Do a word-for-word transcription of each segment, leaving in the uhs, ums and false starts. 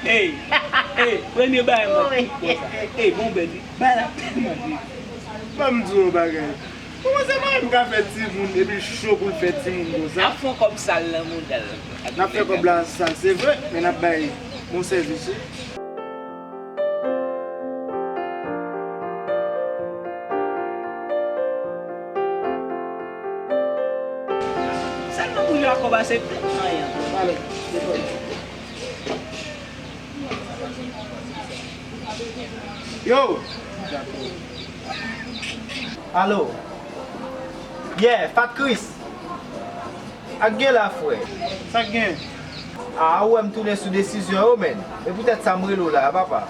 Ey, ey, premye bagay mwen tout konsa. Ey, bon bèl, bagay la tèlman di. Ban m di w yon bagay. Kòman se mwen menm ka fè timoun epi cho pou l fè timoun konsa? N ap fè yon kòb sal nan mouda l. N ap fè kòb la sal, se vre, men n ap bay bon sèvis wi. Sèlman pou Jakòb aksepte anyen. Pale, depo. Yo! Alo! Yeah, Fat Chris! Sa k gen la, frè? Sa k gen? A, ou wè m tounen sou desizyon yo, menn. E poutèt sa m rele w la, papa.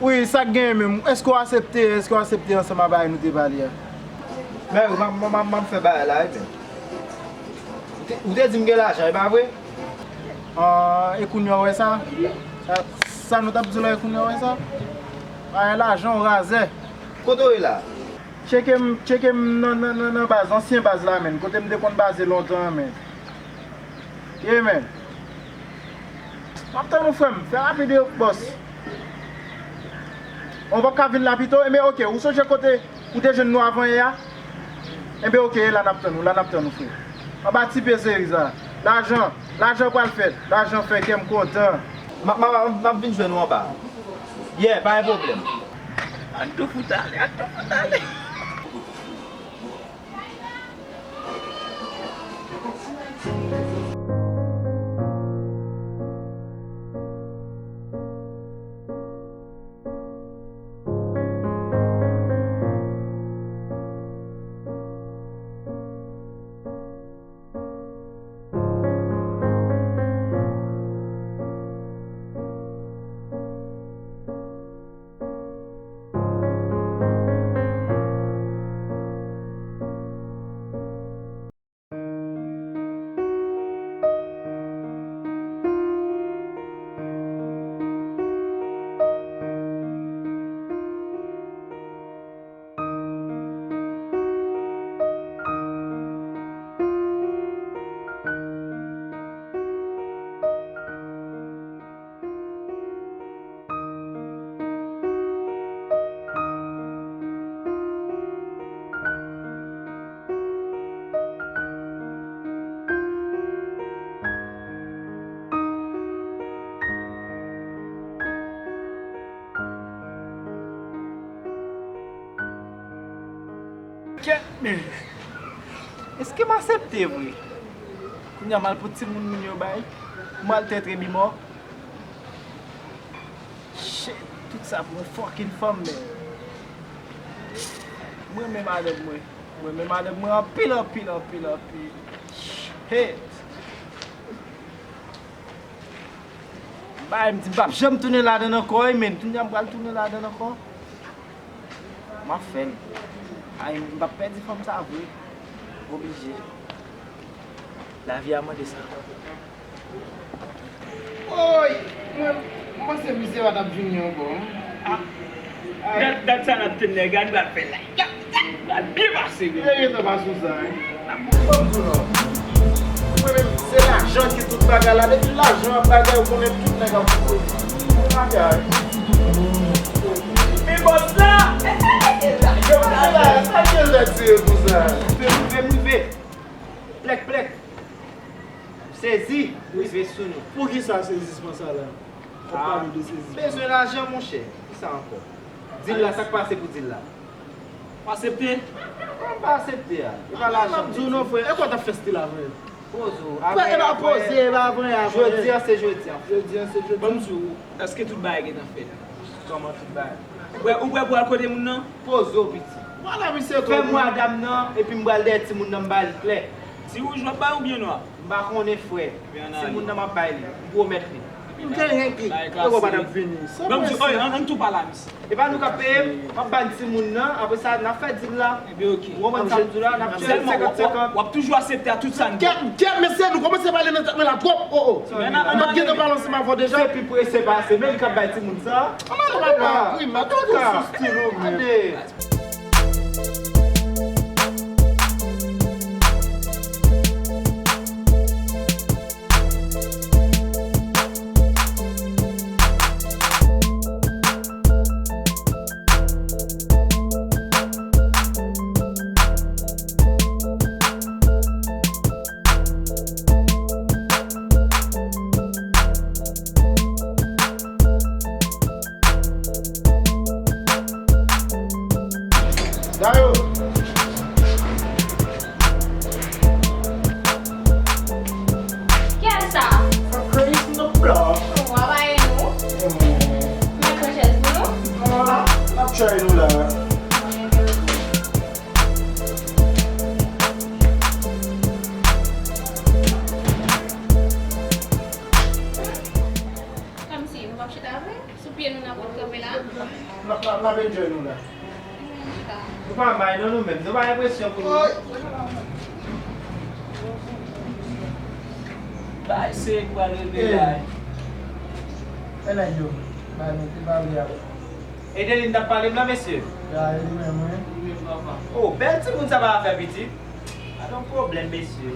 Wi, sa k gen menm? Èske w aksepte, èske w aksepte ansanm a bagay nou te pale a? Mè, m ap, m ap, m ap fè bagay la, wi, menn. Ou te, ou te di m gen lajan, e pa vre? Ah, e kounye a w wè sa? Sa, sa nou t ap di la, e kounye a w wè sa? Ah, e lajan w razè. Kote w ye la? Tcheke m, tcheke m nan, nan, nan, nan baz, ansyen baz la, menn. Kote m te konn baze lontan an, menn. Ye, menn. M ap tann ou, frè m. Fè rapid, bòs. Ou p ap ka vin la pito? Enben, oke. Ou sonje kote ou te jwenn nou avan yè a? Enben, oke, e la n ap tann ou, la n ap tann ou, frè. Anba ti pe seri sa. Lajan, lajan pral fèt. Lajan fè kè m kontan. M ap, m ap, m ap vin jwenn ou anba. Yeah, pa gen pwoblèm. An tou fout ale, an tou fout ale. Kèt, men. Èske m aksepte vre? Kounye a m al pot timoun moun yo bay. M al tèt ebi mò. Shit, tout sa pou yon fucking fanm, men. Mwen renmen madanm mwen. Mwen renmen madanm mwen anpil, anpil, anpil, anpil. Shit. Bay, m di m p ap janm tounen ladann ankò, wi, men. Kounye a m pral tounen ladann ankò. M ap fè l. Ay, m p ap pèdi fanm sa vre. Oblije. Lavi a mande sa. Woy! Mwen, m panse misye pa t ap vini ankò. Ah. Dat, dat sa n ap tann nèg la, li pral fè la. L ap byen pase, wi. Li gentan pase w sa, wi. Ban m di w non. Mwen menm, se lajan ki tout bagay la. Depi lajan ap bagay, ou konnen tout nèg ap fou. Bagay. Men bòs la! Yo, se la, sa gen lè tire konsa. Rive, rive, rive. Plèk, plèk. Sezi, rive sou nou. Poukisa sezisman sa la? W ap pale de sezisman. Bezwen lajan, monchè. Kisa ankò? Dil la, sa k pase pou dil la? W aksepte? Mwen pa aksepte a. E pa lajan. M ap di w non, frè. E kòman w t ap fè stil la, frè? Poze w. Frè, e pa poze, e pa vre a, frè. Jodi a se jodi a. Jodi a se jodi a. Ban m di w, èske tout bagay gentan fèt? Kòman tout bagay? Ou prè, ou prè pou al kote moun nan? Poze w, piti. Vwala, misye. Fè m wè dam nan, epi m pral dèyè timoun nan, m ba l klè. Ti wouj w ap bay oubyen nwa? M pa konnen, frè. Timoun nan m ap bay li. M pwomèt li. M gen yon klik. Yo pa t ap vini. Ban m di, oy, ann, ann tou pale a misye. E pa nou k ap peye m, m ap ba n timoun nan, apre sa, n ap fè dil la. Ebyen, oke. Ou konprann sa m di w la? N ap fè l senkant senkant. W ap toujou aksepte a tout sa n di. Kèt, kèt, mesye, nou kòmanse pale nan tèt mwen la twòp. O, o. M pa t gentan pale ansanm avè w deja. Se pi prese pase, men li k ap bay timoun sa. Ann ale, papa, wi, m ap toujou sou stil ou, men. Enjoy nou la. Nou pa may non nou menm. Nou pa enpresyon pou nou. Bay se pral reve la. E nèg yo, bay nou ki pale a. Edeline t ap pale m la, mesye. Ya, e li menm, wi. Oh, bèl timoun sa pa fè pitit. Pa gen pwoblèm, mesye.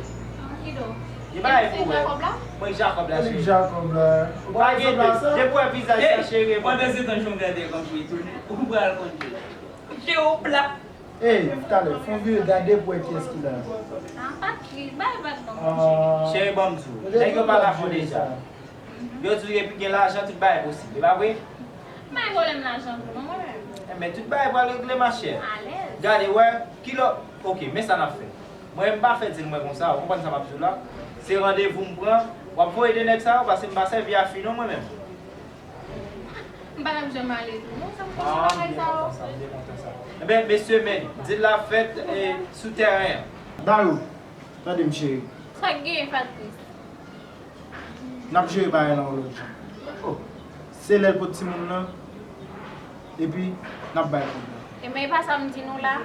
Kidonk, li pa e pou wè. Mwen Jacob la, cheri. Jacob la. Ou pa gen de, depi w wè vizaj sa, cheri. Pandan se tan, jan w gade kòm pou li tounen, ou pral konn ke. Je w plat. Ey, talè, fon vire gade pou wè kiyès ki la. Ah, pa kriz, bay vag non. Cheri, ban m di w, nèg yo pa la fon deja. Yo di w epi gen lajan, tout bagay posib. E pa vre? M pa gen pwoblèm lajan tou non, mwen menm. Enben, tout bagay pral regle, machè. Alèz. Gade, wè, kilò, oke, men sa n ap fè. Mwen, m pa fè dil mwen konsa, ou konprann sa m ap di w la? Se randevou m pran, w ap voye de nèg sa yo, paske m pa sèvi a fi non, mwen menm. M pa t ap janm ale tou non, sa m konsa bagay sa yo. Enben, mesye, men, dil la fèt, e, sou tèren an. Dayou, tande m, cheri. Sa k genyen, Patrice? N ap jere bagay lan yon lòt jan. Se lè l pot timoun nan, epi n ap bay kòb la. Ebyen, e pa sa m di nou la?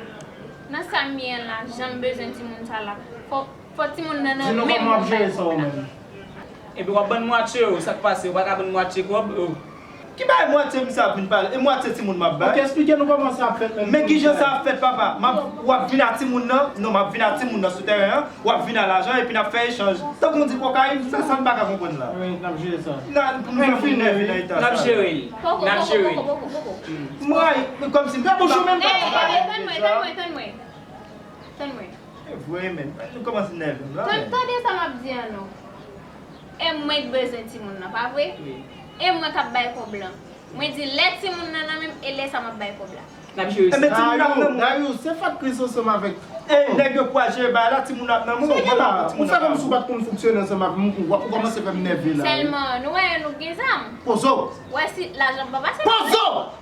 Nan sa m ye an la, jan m bezwen timoun sa la, fò, fò timoun nan nan menm moun la. Di nou kòman w ap jere sa ou menm. Epi w ap ban mwatye yo, sa k pase? Ou pa ka ban mwatye kòb, oh. Ki bagay mwatye misye ap vin pale? E mwatye timoun m ap bay? Ok, eksplike nou kòman sa ap fèt menm. Men kijan sa ap fèt, papa? M ap, w ap vin a timoun nan? Non, m ap vin a timoun nan sou tèren an. W ap vin a lajan epi n ap fè echanj. Tankou w di kokayin, sa, sa m pa ka konprann la. Wi, n ap jere sa. Nan, pou nou fè moun nève nan eta sa. N ap jere l. N ap jere l. M rayi, men kòmsi m pa di bagay. Tann mwen, tann mwen, tann mwen. Tann mwen. E vre, men. Nou kòmanse nève m la, men. Tande sa m ap di an non. E mwen k bezwen timoun nan, pa vre? Wi. E mwen k ap bay kòb lan. Mwen di lè timoun nan nan men m, e lè sa m ap bay kòb la. N ap jere sa. Enben, timoun nan nan men w. Dayou, se Fat Kris ansanm avèk. E nèg yo pral jere bagay la, timoun nan nan men w. Ou fè kòmsi ou pa t konn fonksyone ansanm avè m, ou, ou kòmanse fè m nève la. Sèlman, nou wè nou gen zam. Pozo! Wè si lajan pa pase. Pozo!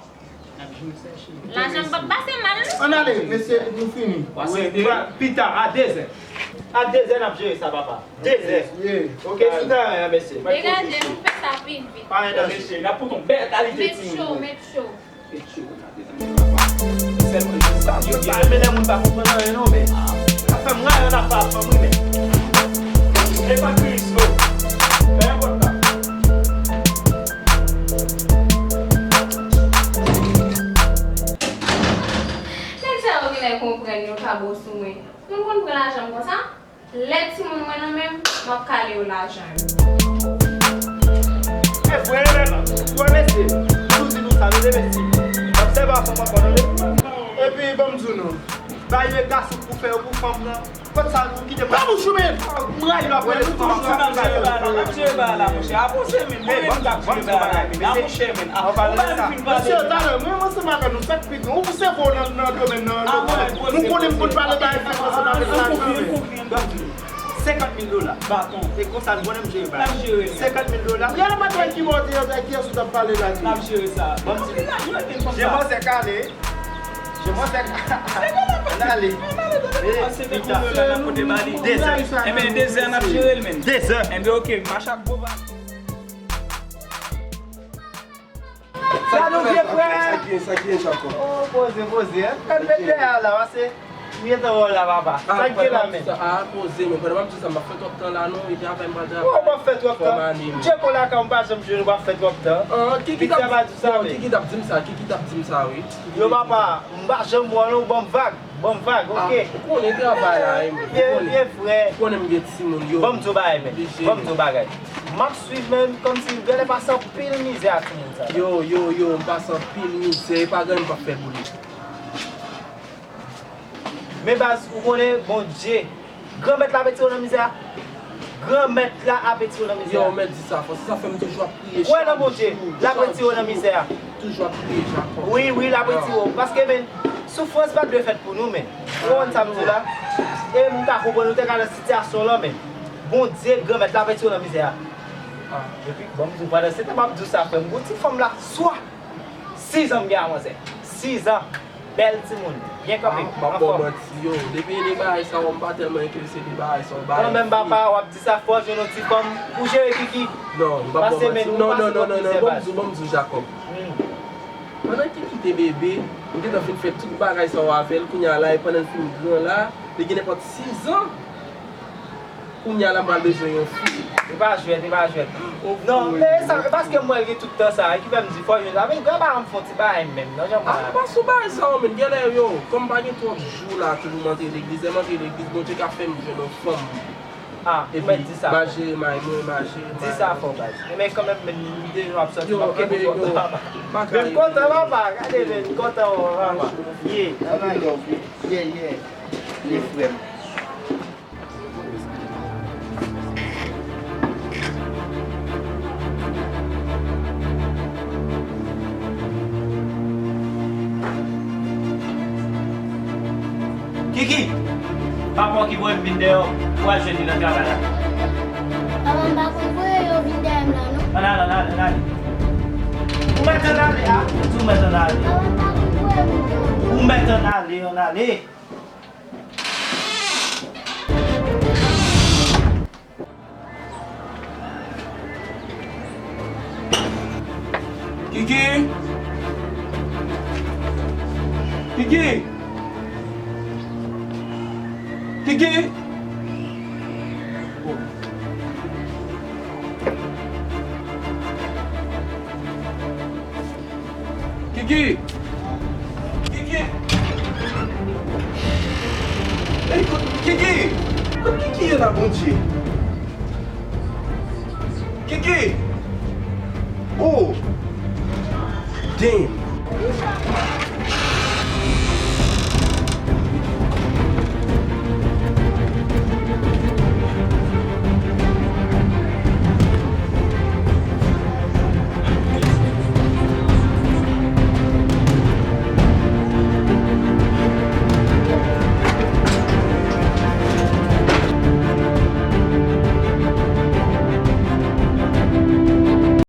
Lajan p ap pase mal non. Ann ale, mesye, nou fini. Pita, a dezè. A dezè n ap jere sa, papa. Dezè. Ok, sou tèren an, mesye. Degaje nou, fè sa pi vit. Pa gen danje. N ap pote yon bèl kalite timoun. Met cho, met cho. Met cho, n ap detann papa. Sèlman jis sa. Yo pa renmen lè moun pa konprann anyen non, men. Sa fè m rayi ann ap pale ansanm wi, men. E pa Kristo. Fè yon pòt la. Nèg sa yo genlè konprann yo ka bon sou mwen. Moun konn pran lajan m konsa? Lè timoun mwen nan men m, m ap kale yo lajan yo. E vre, men, nou remèsye. Nou di nou sa, nou remèsye. Obsèvasyon ankò, tande. Epi, ban m di nou, bay nèg gason pou fè yo pou fanm nan. Kot sa nou kite pa bouch ou men. M rayi lè w ap rele fanm nan. N ap jere bagay la, n ap jere bagay la, monchè. Avanse, men. Mwen menm k ap jere bagay la, men. Avanse, men. Ou pa vin pale. Mesye, talè, mwen ansanm avè nou, sa k pi gran. Ou se fò nan, nan domèn nan, nan domèn. Nou konnen m konn pale bagay fèt ansanm avè lajan, men. Senkant mil dola. Baton. E konsa, nou konnen m jere bagay. N ap jere, men. Senkant mil dola. Yè, maten ki bò w te ye, kiyès ou t ap pale la, di? N ap jere sa. Anpil lajan, men, fanm sa. Je m'en kale. Je m'en kale. Ann ale. Pase nan kote la, n ap pote ba li. Dezè. Enben, dezè, n ap jere l, men. Dezè. Enben, ok, mache ak gwo va. Sa nou vye frè? Sa k gen, sa k gen, Jacob? Oh, poze, poze, hein? Fè m met dèyè a la, pase m gentan wè w la, papa. Sa k gen la, men? Ah, poze, men pandan m ap di sa, m ap fè twòp tan la, non, e travay m pral travay. Oh, w ap fè twòp tan? Djeko lakay ou, m pa janm jwenn ou, w ap fè twòp tan. Ah, Kiki t ap di sa, wi. Kiki t ap di m sa, Kiki t ap di m sa, wi. Yo, papa, m pa janm wè w, non, ou ban m vag. Ban m vag, ok. Ah, ou konnen travay la, wi, men. Ou konnen. Byen, byen, frè. Ou konnen m gen timoun yo. Ban m di w bagay, men. Ban m di w bagay. M ap swiv, men, kòmsi m genlè pase anpil mizè ak timoun sa yo. Yo, yo, yo, m pase anpil mizè, e pa gen anyen m p ap fè pou li. Men baz, ou konnen Bondye, Granmèt la ap retire w nan mizè a. Granmèt la ap retire w nan mizè a. Yo, ou mèt di sa fò. Se sa fè m toujou ap priye chak jou. Kwè nan Bondye, l ap retire w nan mizè a. Toujou ap priye chak jou. Wi, wi, l ap retire w. Paske, men, soufrans pa t dwe fèt pou nou, men. Ou konprann sa m di w la? E m ka konprann ou te ka nan sitiyasyon w lan, men Bondye, Granmèt la ap retire w nan mizè a. Epi, ban m di w, pandan se tan m ap di w sa, frè m, gon ti fanm la, swa sizan m gen a manzè. Sizan. Bèl timoun, byen kanpe, anfòm. Ah, m p ap ba w manti, yo. Depi de bagay sa yo, m pa tèlman enterese de bagay sa yo, bagay fi. Kanmenm, papa, w ap di sa, fò w jwenn yon ti fanm pou jere Kiki. Non, m p ap ba w manti. Non, non, non, non, non, ban m di w, ban m di w, Jacob. Pandan Kiki Te bebe, m gentan fin fè tout bagay sa yo avè l, kounye a la, e pandan l fin gran la, li gen nenpòt sis zan. Kounye a la, m pral bezwen yon fi. E pa jwèt, e pa jwèt. Non, men sa, e paske m wè l gen tout tan sa, e ki fè m di, fò jwenn sa. Men, grandpa m fè yon ti bagay menm, non, jan m wè. Ah, pa sou bagay sa yo, menm. Genlè yo, kòm pa gen twòp jou la, tou pou m antre legliz, lè m antre legliz, Bondye ka fè m jwenn yon fanm. Ah, ou mèt di sa. Epi, m a jere may mwen, m a jere may mwen. Di sa fò, baz. E men kanmenm, menm, m te jwenn w ap sòti, m ap kenbe w kontan, papa. Men m kontan, papa. Gade, men m kontan, papa. Yeah, yeah, yeah, frè m. Kiki! Papa w ki voye m vin dèyè w pou al jwenn li nan travay la. Papa, m pa konn voye yo vin dèyè m la, non. Ann ale, ann ale, ann ale. Ou mèt ann ale, a? Ou di w mèt ann ale. Papa, m pa konn voye moun yo. Ou mèt ann ale, ann ale. Kiki! Kiki! Kiki! Kiki! Kiki! Ey, kot Kiki? Kot Kiki ye la, Bondye? Kiki! Oh! Damn!